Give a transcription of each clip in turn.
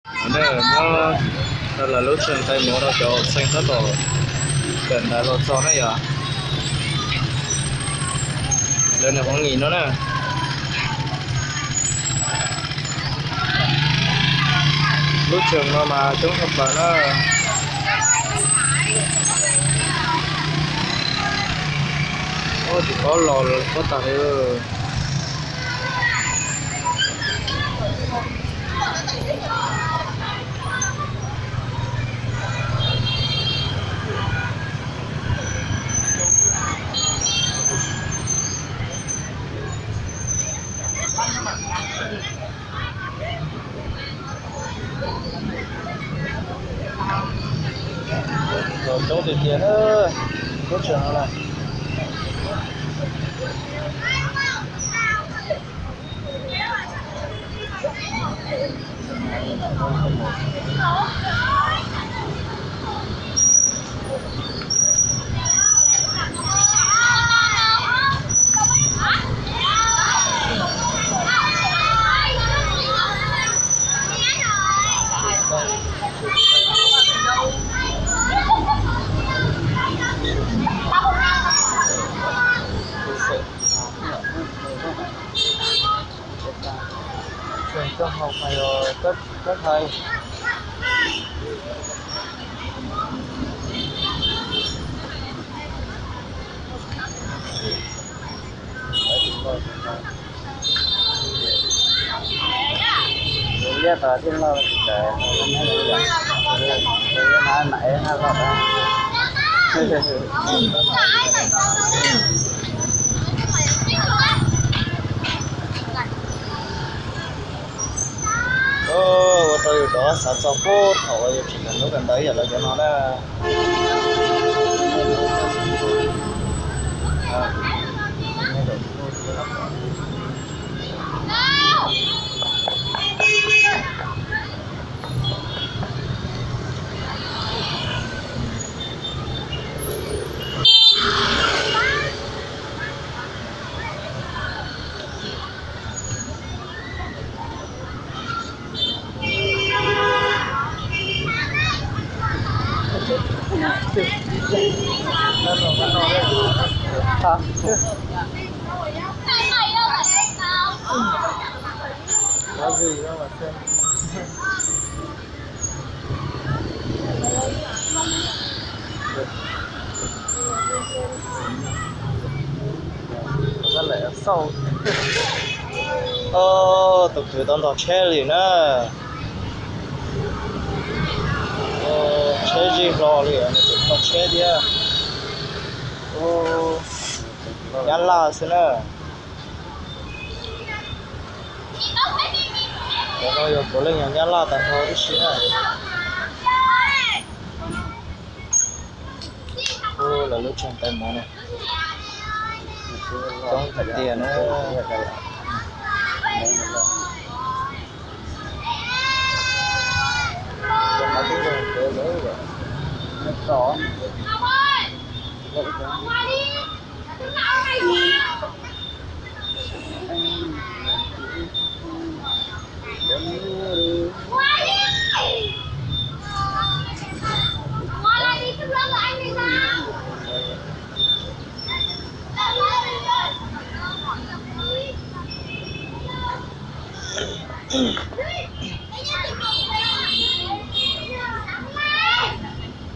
Nyob rau lawv lub tsev ntais mov no cov xeem tab tom kawm ntawv los txog na yom. Lawv nws hov nim no na. Lub tsev no mas coob tshaj plaws na. Ub, tsis paub los lawm, paub tag li. Los coob tiag tiag na, lub tsev no na. Tseem coj hauv mas yog kab thaiv. Liab tau thiaj loj tsis tawm, na na loj. Ua rau yus rov xav txog puag thaum uas yus tseem kawm ntaub kawm ntawv yam lawv cov no na. Tus kwv tau ntog tsheb li na. Tsheb zij hlo li, nws tseem kho tsheb thiab. Nyab laj xwb na. Cov no yog puav leej yog nyab laj tag nrho tib si na. Ub, lawv lub tsev ntais mov na, coob tiag tiag na.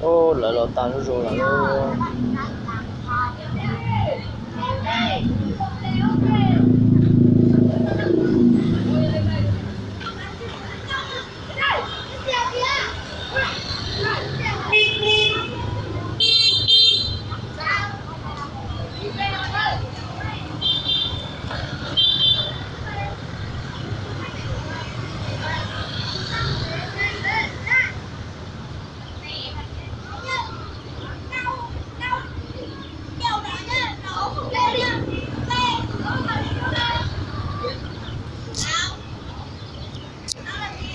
Ub, lawv los tag zuj zus lawm lauj.